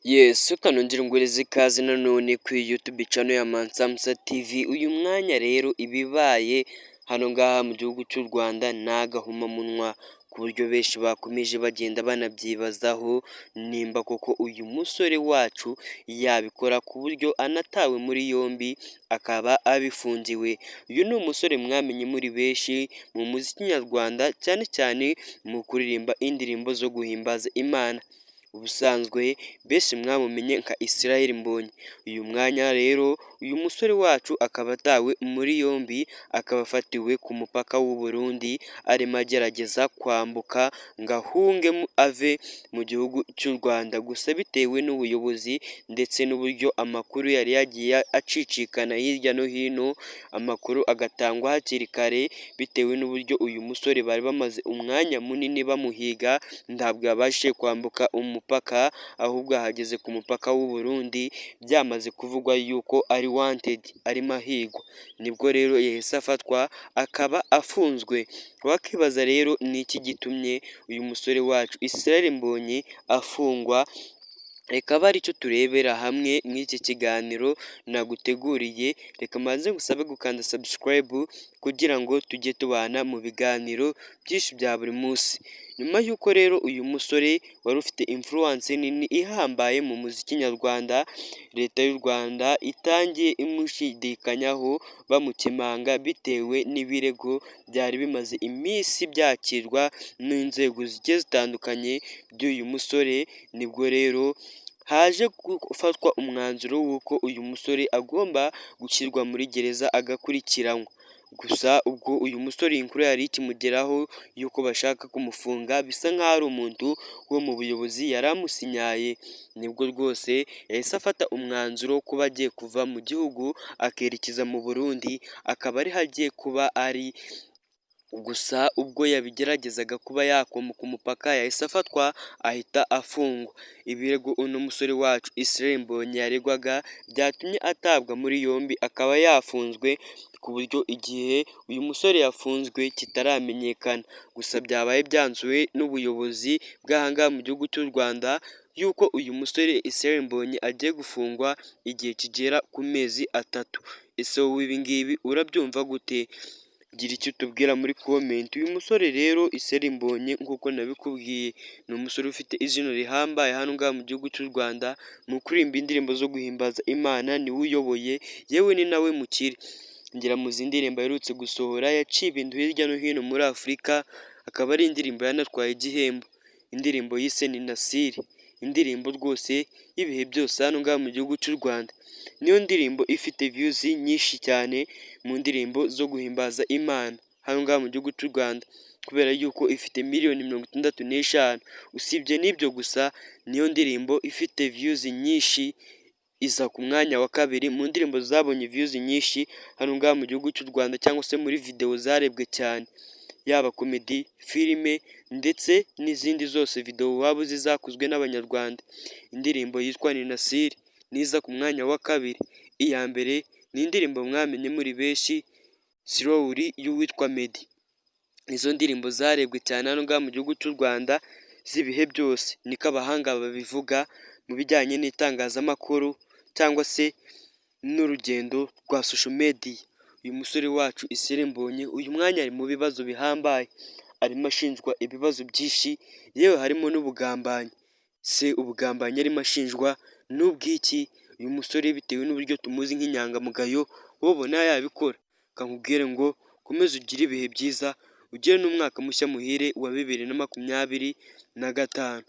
Yes, reka nongere nguhereze ikaze nanone kuri YouTube channel ya Mansamsa TV. Uyu mwanya rero ibibaye hano ngaha mu gihugu cy'u Rwanda ni agahomamunwa, ku buryo benshi bakomeje bagenda banabyibazaho nimba koko uyu musore wacu yabikora, ku buryo anatawe muri yombi akaba abifungiwe. Uyu ni umusore mwamenye muri benshi mu muziki nyarwanda, cyane cyane mu kuririmba indirimbo zo guhimbaza Imana. Ubusanzwe benshi mwamumenye nka Israel Mbonyi. Uyu mwanya rero uyu musore wacu akaba atawe muri yombi, akaba afatiwe ku mupaka w'u Burundi arimo agerageza kwambuka ngo ahunge ave mu gihugu cy'u Rwanda. Gusa bitewe n'ubuyobozi ndetse n'uburyo amakuru yari yagiye acicikana hirya no hino, amakuru agatangwa hakiri kare, bitewe n'uburyo uyu musore bari bamaze umwanya munini bamuhiga, ntabwo yabashije kwambuka umupaka, ahubwo ahageze ku mupaka w'u Burundi byamaze kuvugwa yuko ari wanted, arimo ahigwa. Nibwo rero yahise afatwa akaba afunzwe. Wakibaza rero ni iki gitumye uyu musore wacu Israel Mbonyi afungwa? Reka abe aricyo turebera hamwe muri iki kiganiro naguteguriye. Reka mbanze ngusabe gukanda subscribe kugira ngo tujye tubana mu biganiro byinshi bya buri munsi. Nyuma y'uko rero uyu musore wari ufite influence nini ihambaye mu muziki nyarwanda, Leta y'u Rwanda itangiye imushidikanyaho, bamukemanga bitewe n'ibirego byari bimaze iminsi byakirwa n'inzego zigiye zitandukanye by'uyu musore, nibwo rero haje gufatwa umwanzuro w'uko uyu musore agomba gushyirwa muri gereza agakurikiranwa. Gusa ubwo uyu musore iyi nkuru yari ikimugeraho y'uko bashaka kumufunga, bisa nk'aho ari umuntu wo mu buyobozi yari amusinyaye, nibwo rwose yahise afata umwanzuro wo kuba agiye kuva mu gihugu akerekeza mu Burundi, akaba ariho agiye kuba ari. Gusa ubwo yabigeragezaga kuba yakwambuka umupaka, yahise afatwa ahita afungwa. Ibirego uno musore wacu Israel Mbonyi yaregwaga byatumye atabwa muri yombi akaba yafunzwe, ku buryo igihe uyu musore yafunzwe kitaramenyekana. Gusa byabaye byanzuwe n'ubuyobozi bw'aha ngaha mu gihugu cy'u Rwanda yuko uyu musore Israel Mbonyi agiye gufungwa igihe kigera ku mezi 3. Ese wowe ibi ngibi urabyumva gute? Gira icyo utubwira muri comment. Uyu musore rero Israel Mbonyi, nk'uko nabikubwiye, ni umusore ufite izina rihambaye hano ngaha mu gihugu cy'u Rwanda mu kuririmba indirimbo zo guhimbaza Imana, niwe uyoboye, yewe ni nawe mukire. Ngira muzi indirimbo aherutse gusohora yaciye ibintu hirya no hino muri Afurika, akaba ari indirimbo yanatwaye igihembo, indirimbo yise Nina Siri, indirimbo rwose y'ibihe byose hano ngaha mu gihugu cy'u Rwanda. Niyo ndirimbo ifite views nyinshi cyane mu ndirimbo zo guhimbaza Imana hano ngaha mu gihugu cy'u Rwanda, kubera yuko ifite miliyoni 65. Usibye n'ibyo gusa, niyo ndirimbo ifite views nyinshi, iza ku mwanya wa kabiri mu ndirimbo zabonye views nyinshi hano ngaha mu gihugu cy'u Rwanda, cyangwa se muri videwo zarebwe cyane, yaba comedy, filime ndetse n'izindi zose videwo waba uzi zakozwe n'Abanyarwanda. Indirimbo yitwa Nina Siri niza ku mwanya wa kabiri. Iya mbere ni indirimbo mwamenye muri benshi, Slowly y'uwitwa Meddy. Nizo ndirimbo zarebwe cyane hano ngaha mu gihugu cy'u Rwanda z'ibihe byose, niko abahanga babivuga mu bijyanye n'itangazamakuru cyangwa se n'urugendo rwa social media. Uyu musore wacu Israel Mbonyi uyu mwanya ari mu bibazo bihambaye, arimo ashinjwa ibibazo byinshi, yewe harimo n'ubugambanyi. Se ubugambanyi arimo ashinjwa ni ubw'iki? Uyu musore bitewe n'uburyo tumuzi nk'inyangamugayo, wowe ubona yabikora? Reka nkubwire ngo ukomeze ugire ibihe byiza, ugire n'umwaka mushya muhire wa 2025.